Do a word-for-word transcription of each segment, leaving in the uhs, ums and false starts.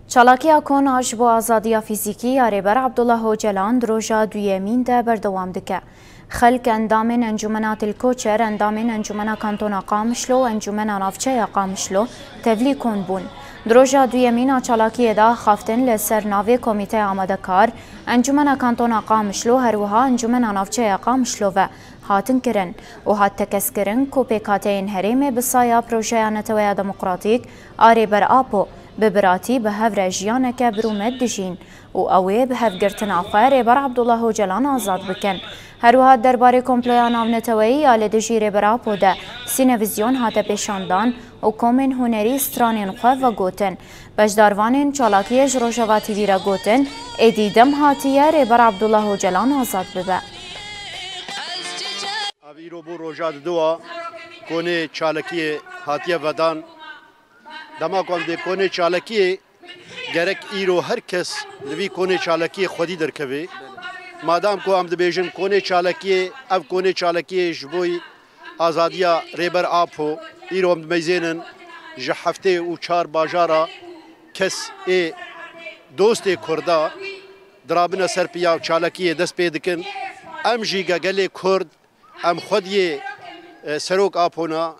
Çalakiya Kona ji bo azadiya fîzîkî ya Rêber Abdullah Ocalan di roja duyemîn de berdewam dike. Xelk, endamên Encûmena Til Koçer, endamên Encûmena Kantona Qamişlo û Encûmena Navçeya Qamişlo tevlî kon bûn. Di roja duyemîn a çalakiyê de axaftin li ser navê Komîteya Amadekar, Encûmena Kantona Qamişlo, her wiha Encûmena Navçeya Qamişlo ve hatin kirin û hat tekez kirin ku pêkhateyên herêmê bi saya projeya Neteweya Demokratîk a Rêber Apo bi biratî bi hev re jiyaneke bi rûmet dijîn û ew ê bi hevgirtina xwe Rêber Abdullah Ocalan azad bikin. Her wiha derbarê komploya navneteweyî ya li dijî Rêber Apo de sînevizyon hate pêşandan û komên hunerî stranên xwe vegotin. Beşdarvanên çalakiyê ji Rojava T V re gotin, êdî dem hatiye Rêber Abdullah Ocalan azad bibe. Ev îro bû roja diduwa konê çalakiyê hatiye vedan. Dema ku em dê konê çalakiyê, gerek îro her kes li vî konê çalakiyê xwedî derkeve. Madam ku em dibêjin konê çalakiyê, ev konê çalakiyê ji bo azadiya Rêber Apo, îro em dimeyzênin ji heftê û çar bajara kes ê dostê Kurda dirabine ser piya û çalakiyê dest pê dikin. Em jî ge gelê Kurd, em xwediyê, e, Serok Apo ne.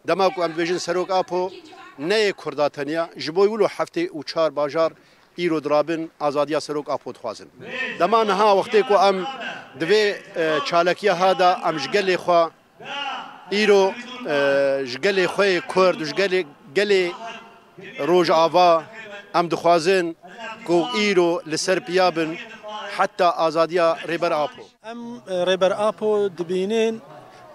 Dema ku em dibêjin Serok Apo, ne yê Kurda tenya, ji bo wilo heftê û çar bajar îro dirabin azadiya Serok Apo dixwazin. Dema niha wextê ku em di vê, e, çalakiya ha de em ji gelê xwe îro, e, ji gelê xwe yê Kurd û ji gelê, gelê Rojava em dixwazin ku îro li ser piya bin heta azadiya Rêber Apo. Em, e, Rêber Apo dibînin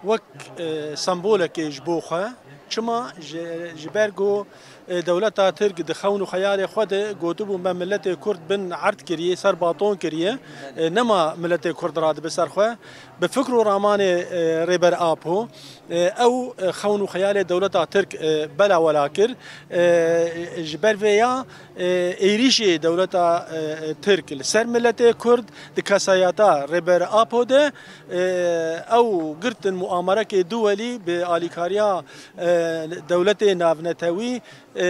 wek, e, sembolekê ji bo xwe. Çima? Ji, ji ber ku, e, dewleta Tirk di xewn û xeyalê xwe de gotibû me miletê Kurd bin erd kiriye, ser baton kiriye, e, nema miletê Kurd radibe ser xwe. Bi fikr û ramanê, e, Rêber Apo, e, ew, e, xewn û xeyalê dewleta Tirk, e, belawela kir. E, ji ber vê ya, e, êrîşê dewleta, e, Tirk li ser miletê Kurd di kesayeta Rêber Apo de, e, ew girtin muamerekê duwelî bi alîkariya, e, dewletê navnetewî, e,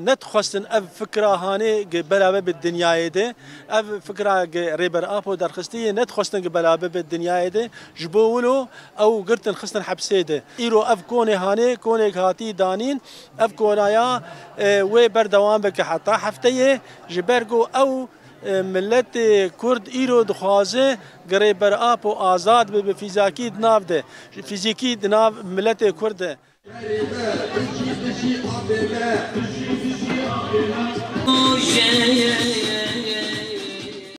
nedixwestin ev fikra hanê gi belabe bi dinyayê de, ev fikra gi Rêber Apo derxistî yê nedixwestin gi belabe bi dinyayê de, ji bo wilo ew girtin xistin hepsê de. Îro ev konê hanê, konek hatî danîn, ev konaya, e, wê berdewam bike heta hefteyê, ji ber ku ew, e, miletê Kurd îro dixwaze gi Rêber Apo azad be, bi fîzakî di nav de, fîzîkî di nav miletê Kurd de.